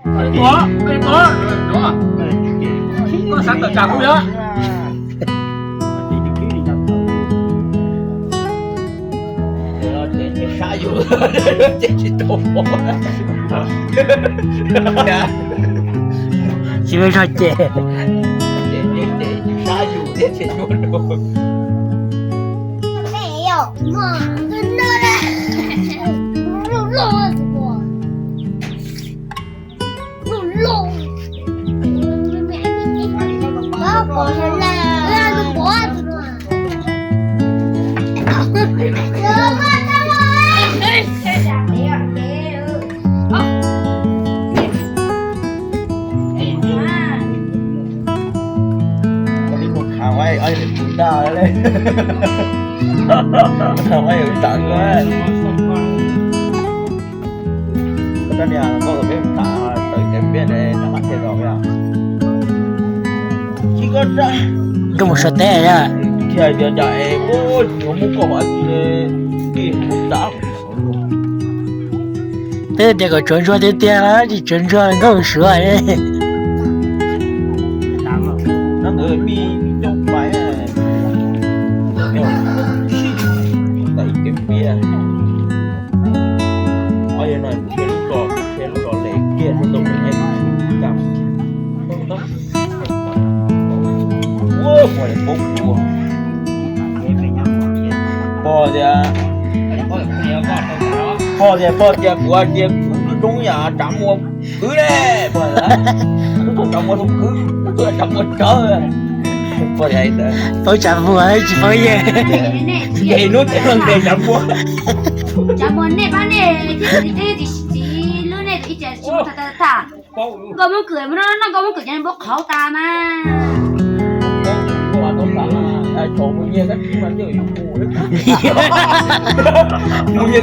Koj, koj, koj xav tawm tsam kuv yog. Sab yus ces tsis tau pom. Tsis muaj zog ces. Sab yus thiab tsis muaj. Koj niag, koj kom peb tham tawm ces peb rov qab los. Nkauj mus suav teb, thiaj tias cas es yuav muab koj hov tij tas. Twb tias kom tsuav ntsuag tiag tiag los tsis tsuav ntsuag nkauj mus suav. Pog tias, pog tias, pog tias kuv tias kuv lub roob yam tsav muag kwv ne, pog tias, tub tub tsav muag tub kwv, tub tub tsav muag tsawv. Pog tias, paub tsav muag tsis paub yawg. Ces hnub ces los ntes tsav muag. Tsav muag nej pab nej, txiv lub nej ib ce tsis muaj tag tag tag. Nkauj Hmoob Kwm, no Nkauj Hmoob Kwm ces npau qhauv tas mas. Mus nyias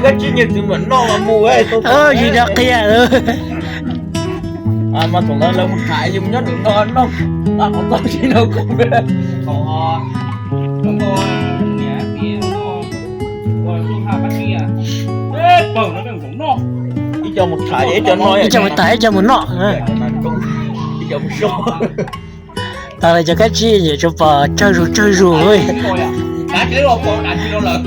kab tsib nyias txwv mam noj mas mus. Tsis tau qhia. Mas thaum ntawd lawv mus tham yus nyob nram no noj, qhov txoj tsis no kuv. Ib co mus tham ib co noj, ib co mus tham ib co mus noj. Ib co mus so. Tas lawm cov kab tsib nyiam tsuas pom tsawg zus tsawg zus. Ntxawm Lwb na, Ntxawm Lwb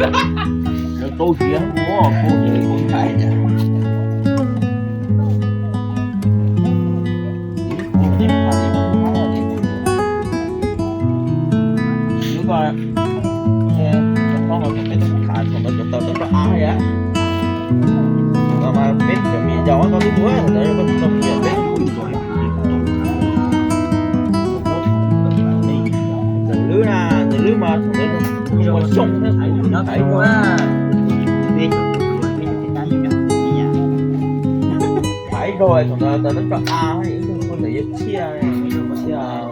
mas thaum ntawd xyoo na, tham ib zaug thaum ntawd tau teb tso a, ib tug ntawd yog Txhiaj, Txhiaj.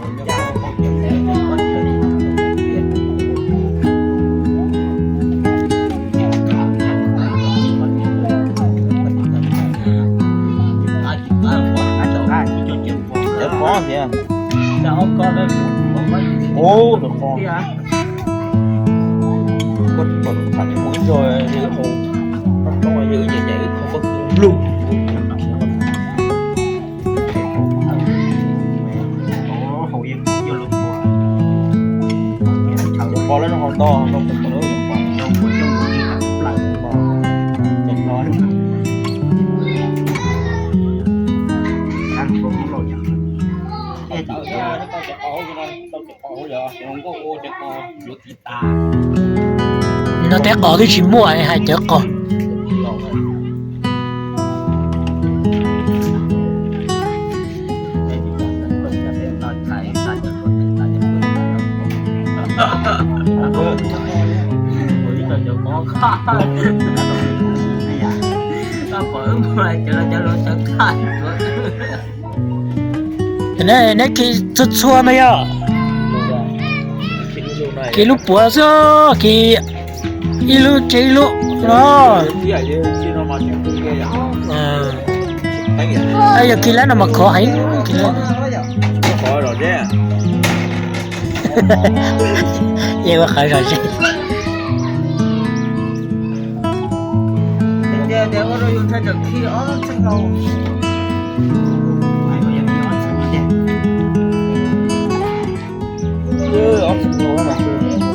Cov qos thiab. Ub, cov qos. Koj tsis pom tham ib zaug, yawg hau, yawg nyiam nyiam hau koj tus lug. Cov qos lawv no hau tau no kuv tau lawv cov qos. No teb qos twb tsis muaj hais cov qos. Neb khi txhua txhua mas yog khi lub puav xwb, khi ib lub tseg ib lub no. Yog khi lab no mas khov heev. Yeej ua qhov zog zog. Tias tias ua rau yus ntshai tsam khi ob txheej hlau.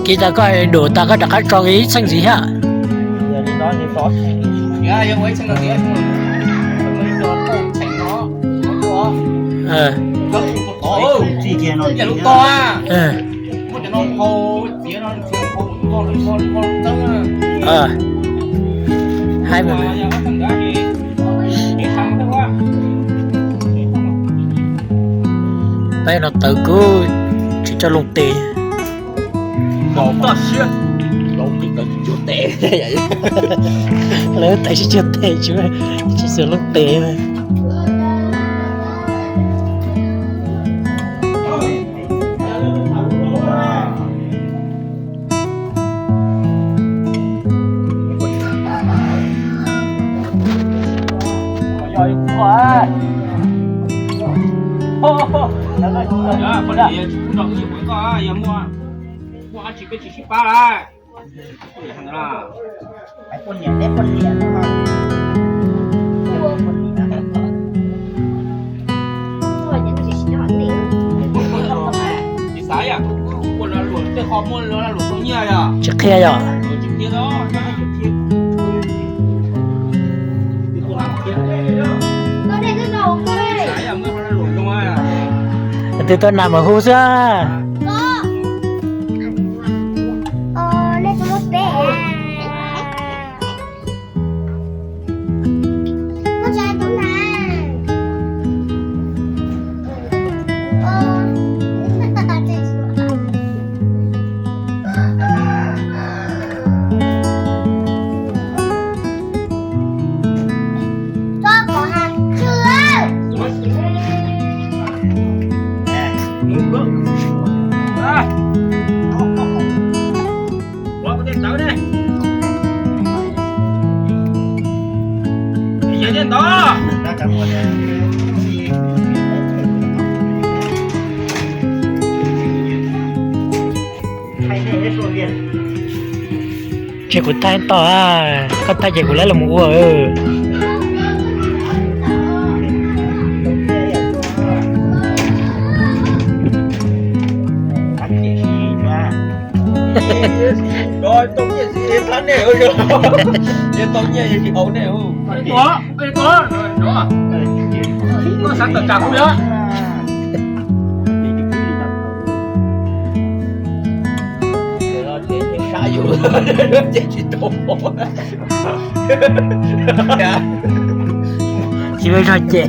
Ces tas koj dua tas koj rov qab tso ib txheej ntxiv thiab. Peb no tawv kuj tsis tso loo tes. Lawv tawv tsis tso tes, tsis tsis xav loo tes. Tsis qhia yom? Twb tuaj nas mas hu xwb. Ces kuv thaij tau, koj thaij ces kuv lab los mus ua. Tsis muaj zog ces.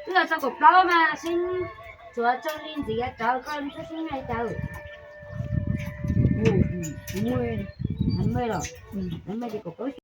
Wb los txog kaum plaub mas sib tsuav tso li ntxiv cov koj sib sib nai cawv. Muaj los, muaj ces kaum plaub.